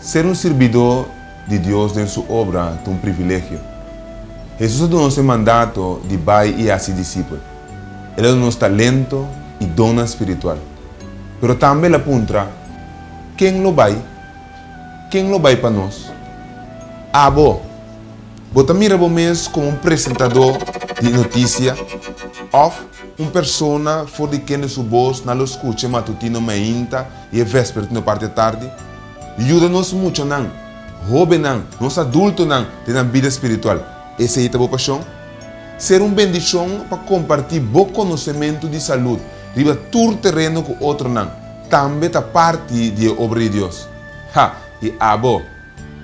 Ser un sirbidó di Dios den su obra ta un privilegio. Hesus a duna nos e mandato di bai i hasi disipel. El a duna nos talento i donnan spiritual. Pero tambe el a puntra, Ken lo bai? Ken lo bai pa nos? Abo! Bo ta mira bo mes komo un presentadó di notisia òf un persona for di kende su bos nan lo skucha e matutino mainta i e vespertino parti atardi? Yuda nos muchanan, hóbennan, nos adultonan den nan bida spiritual. Esei ta bo pashon? Ser un bendishon pa kompartí bo konosementu di salud riba tur tereno ku otronan tambe ta parti di e obra di Dios. Ha! I abo?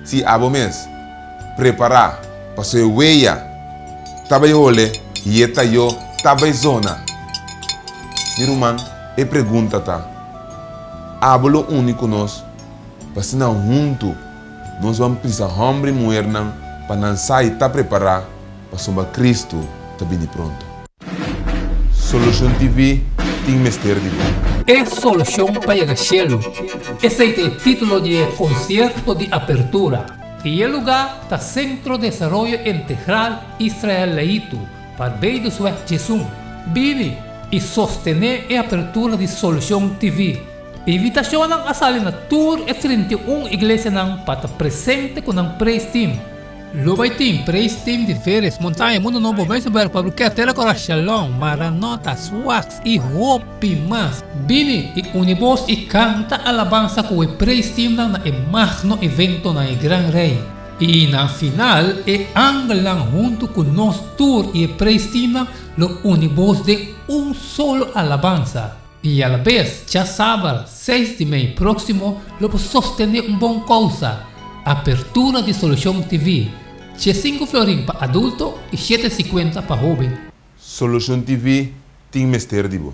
Sí, abo mes. Prepará, pasobra e weya ta bai hole i e tayó ta bai zona. Mi ruman, e pregunta ta, Abo lo uni ku nos pa asina huntu nos ban pisa hòmber i muhernan pa nan sa i ta prepará pasobra Kristu ta bini pronto? Solucion TV tin mester di bo. E solushon pa yega shelu. Esei ta e título di e konsierto di apertura. I e lugá ta Sentro Desaroyo Integral Israel Leitu, Barbados-Weg 11. Bini i sostené e apertura di Solucion TV. Invitashonnan a sali na tur e 31 iglesianan pa ta presente ku nan praise team. Lo bai tin praise team di Veres, Montaña, Mundo Nobo, Muizenberg, Pablo-Ket, Tera Kora, Shalom, Maranota, Swax y hopi mas. Bini y uni bos y canta alabansa cu e praise teamnan na e magno evento na e Gran Rey. Y na final e angelnan hunto cu nos tur y e praise teamnan lo uni bos den un solo alabansa. Y alabes djasaber seis di mei proximo lo por sostene un bon causa, apertura di Solucion TV, 15 florin pa adulto y 7 cincuenta pa hoben. Solucion TV tin mester di bo.